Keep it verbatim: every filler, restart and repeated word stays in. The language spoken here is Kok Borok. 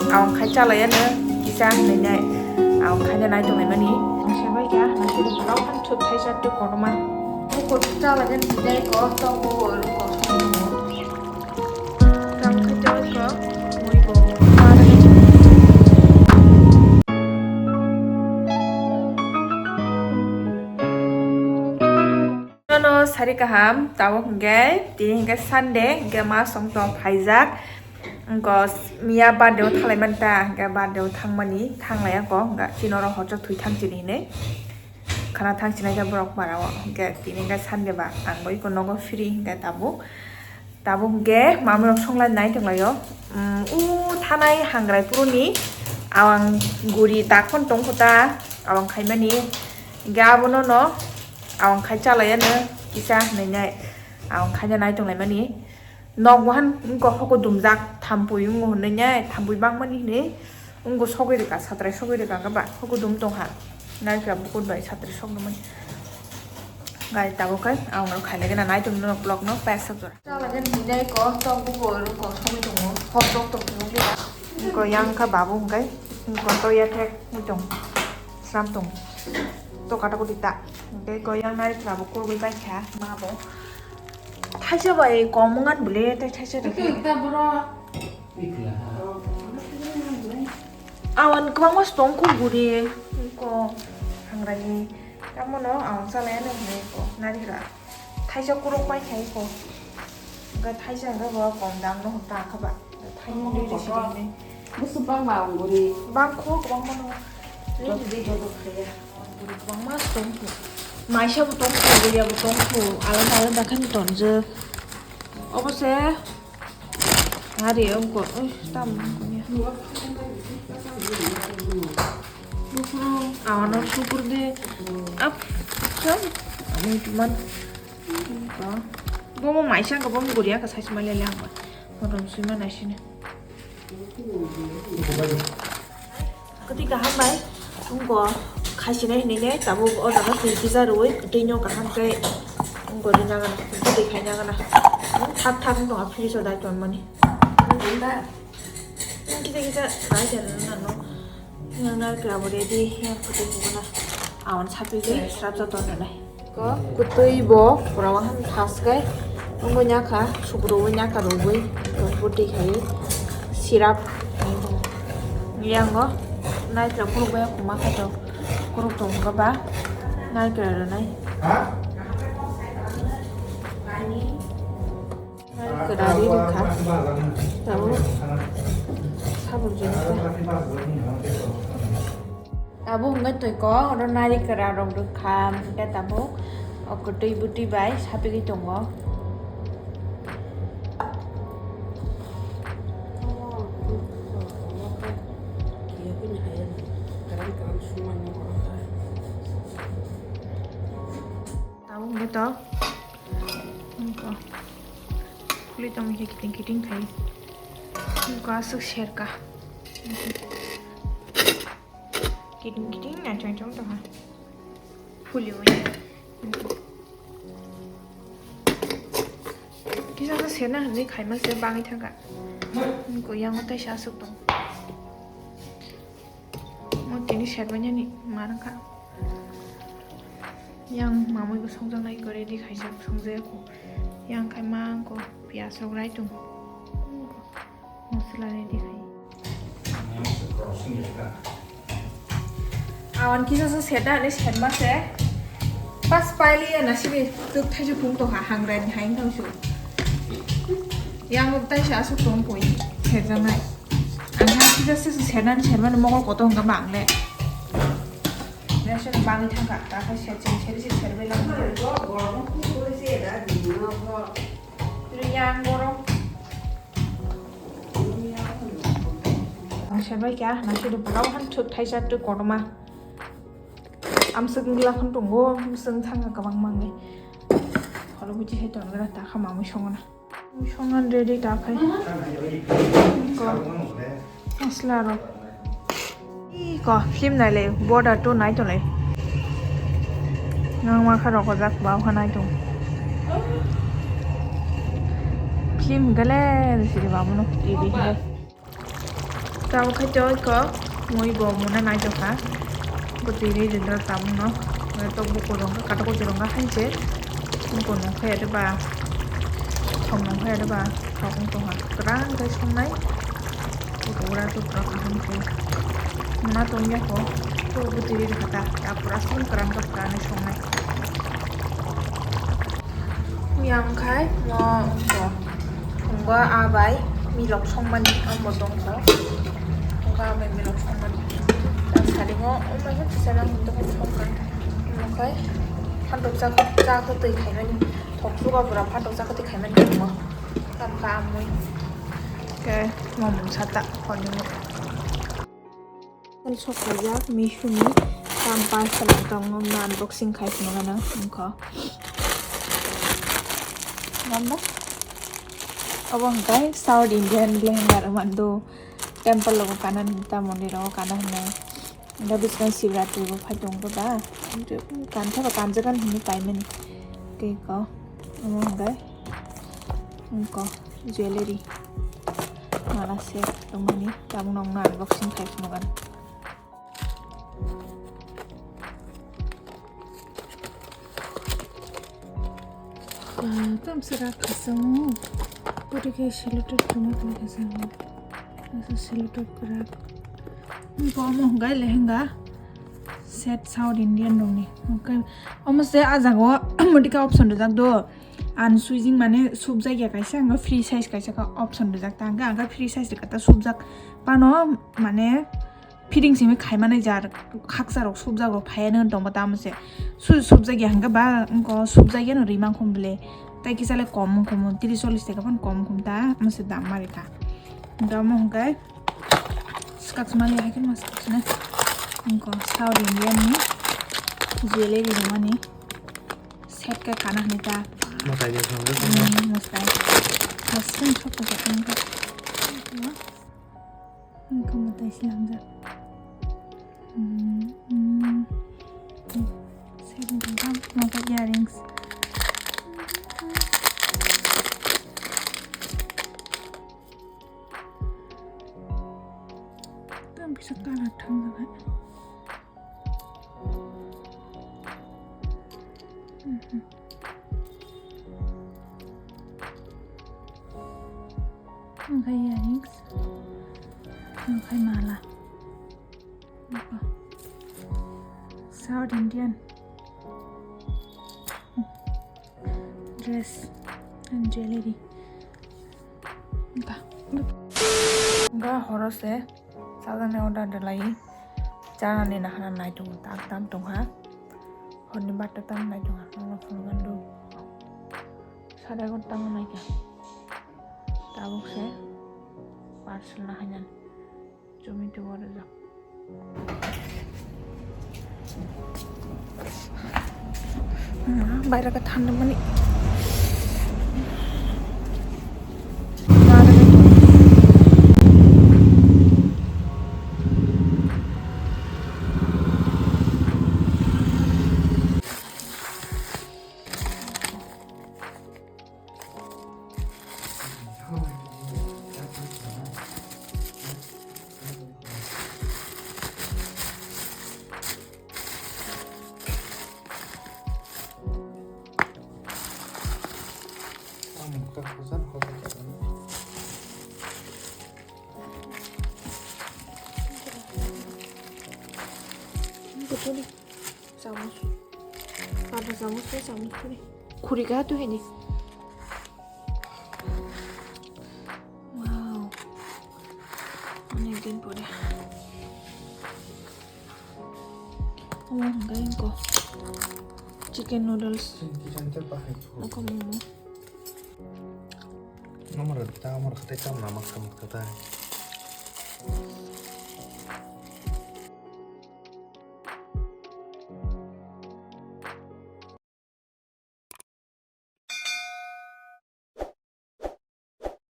Ang khai chalai ano kisa hinwi nai. Ang khai nai tonglaimani. Ang sebai kha, ang sebai kha, ang thuk thaisa tei kotorma. Bukur chalai ano hinwi nai ko, tong bukur ko. Tang khai chalai ko, mui bo. Nono sari kaham, tabuk hwnkhe tini hwnkhe Sunday, hwnkhe ma song tong phaijak. Wngkha miya birthday o thalai manta, hwnkhe birthday o thangmani, thanglaiya ko, hwnkhe chini oro hochok thwi thang chini hinwi. Khana thang chini khe borok para o, hwnkhe tini hwnkhe Sunday ba, ang bai ko nogo free hwnkhe tabuk. Tabuk hwnkhe mamwi rok songlai nai tonglaio. Um, u thanai hangrai puruni awang guri takhon tongkho ta, awang khaimani. Hwnkhe abono no awang khai chalai ano kisa hinwi nai. Awang khaina nai tonglaimani. Nok wahan wngkha hoko dumjak, thampui wngo hinwi nai, thampui bangmani hinwi wngkha sogwi rwkha, satrai sogwi rwkha, wngkha ba hoko dum tongkha. Naikha bukur bai satrai sogwi mani. Gai tabuk khe ang rok khailai gana nai tongno vlog no paisa jora. Chalai gana hinai ko tok bukur ko sogwi tongo, hok tok tok tongo. Wngkha yang kha babu hwnkhe, wngkha to ya thek wng tong, sram tong. To kata ko dita. Hwnkhe ko yang nai khlabo kurgwi bai kha ma bo. Thaisa bai kom wng ani bwle, tei thaisa rw khe. Ikla. Awan kwbangma stong kho guri ko hangrani. Tamono awan chalai ano hinwi ko nari gra. Thaisa kuruk pai khai ko. Ga thaisa ga bo kom dang no ta kha ba. Thaisa ni risi ni. Busu bang ma guri. Bang kho kwbangma no. Risi de jodo khaya. Guri kwbangma tongkhu. Maisa bo tongkhu, buya bo tongkhu, alada alada khe tonjak. Obo se hari wngkha, ui, tam wngkha ya. Ano sukur de, ap, sam, amo itu man. Bomo maisa khe bomo guriya khe sai sumai lele ang. Motom sui ma naisini. Kwtwi kaham bai wngkha khaisinai hinwi le tabuk o jaga twi kisa rwui twi no kaham khe wngkha rina gana kwtwi khaina gana thak thak wngkha fridge o dai tonmani. Kisa kisa rai jar nang no yang nar kla bo ready yang kwtwi wngkha na awan sapli de srap jato nai. Ko kwtwi bo pura waham thas kai. Wngwi nyakha, sukro wngwi nyakha rwgwi, ko bwtwi khai sirap. Yango naitra kuruk bai kuma kha to, kuruk tong kha ba naitra rwnai. Naitra ri rwkha. Tamo sabun jeni kha. Abo hwnwi twi ko, oro nari kwra rok rwkha, hwnkhe tabuk o kwtwi bwtwi bai sapigwi tongo. Tabuk hwnkhe to, wngkha. Khuli tongwi khe kiting kiting khai. Wngkha aswk serka. Kiting kiting naichong chong tongha. Phuli ui. Kisa khe serna hinwi khaima se bangwi thangkha. Wngkha yango taisa aswk tong. Mo tini serbainani ma rwkha. Yang mamui bo songjaknai ko ready khaijak songjak ko. Yang khai ma ko piyaj rok rai tung. Masala ready khai. Awan kisa sa seta ani serma se. Pas paili ya nasibi tuk thaiju pung to ha hangrani hain thang su. Yang uk tai sa su tong pui serjanai. Ang ha kisa sa sernan serman mokol koto hangka bang le. Nasi bang thangka ta khai ser ching ser si ser belang. Yang borok. Ang sebai kha, nasi do pura han thuk thaisa twi kotorma. Amswk wngla phano tongo, amswk thangkha kwbangma wngwi. Kholo buchi hai tongra ta kha mamui songna. Songna ready ta khai. Ko. Masala rok. Iko, film nailai, border two nai tonglaio. Nang ma kha rokojak, ba kha nai tong. Film gale siri babuno, T V hai. Tabuk khe tei kok mui bo muna naitokha. Bwtwi ri ringra tabukno. Tok bukur rok khe katok kuchuk rok khe hai se. Bukur nung khe ba thok nung khe ba thok wng tongkha. Kwran khe songnai. Bukur ura tei kwran kaham khe. Muna tongya kho. Tok bwtwi ri rikha ta. Ya pura song kwran khe kwran songnai. Yang khai mo wngkha. Wngkha a bai milok songmani amo tongkha. Wngkha a bai milok songmani. Tang saringo omo hai kisa lang hinto khai songkha. Omo khai phantok cha cha kho twi khaimani. Thok suga pura phantok cha kho twi khaimani tongo. Tamkha amui. Khe mo mungsa ta khornwi. Parcel sok khaijak Meesho ni, tam parcel ang tongo, no unboxing khai phano gana wngkha. Ganda? Obo hwnkhe South Indian lehenga rwmani do, temple rogo kana hwnwi, ta mondir rogo kana hwnwi. Hwnkhe bwskango Shivratri bo phai tongo da, kansa ba kanjagani hwnwi paimani. Tei ko omo hwnkhe wngkha jewellery mala set tongmani, tabukno wngna unboxing khai phano gana. Ah, tam sera khasang. Putike sellotape tongma tong khasang. Asa sellotape kwrak. Bo omo hwnkhe lehenga set South Indian rokni. Omo se ah jaga o modika option rijak do. Unswitching mane subjak ya kaisa, hwnkhe free size kaisa khe option rijak ta. Hwnkhe ang khe free size rikha ta subjak. Pano mane fitting simi khaimani jar khaksa rok subjak rok phaiya nw tongma tamo se. Su subjak ya hwnkhe ba wngkha subjak ya no rimang khum bele. Tai kisa le kom wngkhum tris chollis taka phano kom wngkhum ta, omo se dam ma rikha. Hwnkhe omo hwnkhe swkak sumali hai khe ma swkak sini. Wngkha South Indian ni jewellery rwmani set khe kana hwnwi ta. Mwtai de thangwi thangma. Hmm, mwtai. Hasan sok khe wngkha. Wngkha mwtai swnamjak. Hmm, hmm. Set wngkha mwtai earrings. Tam kisa colour thangjak hai. Mhm. Omo khai earrings. Omo khai mala. Omo South Indian dress and jewellery. Ba. Ga horo se sajani order dalai chanani nahana naitongo tak tam tongha. Horni batta tam naitonga nono phunukgwi do. Sade gon tamo naikha. Tabuk se parcel nahainani. Zomato o rijak. Baira khe thanda mani. Betul ni. Samus. Pada samus ni samus ni. Khuri ka tu hini. Wow. Onek din pore. Omo hwnkhe ko chicken noodles. Oko momo. Nomor ta, nomor khatai tam nama khamu khatai.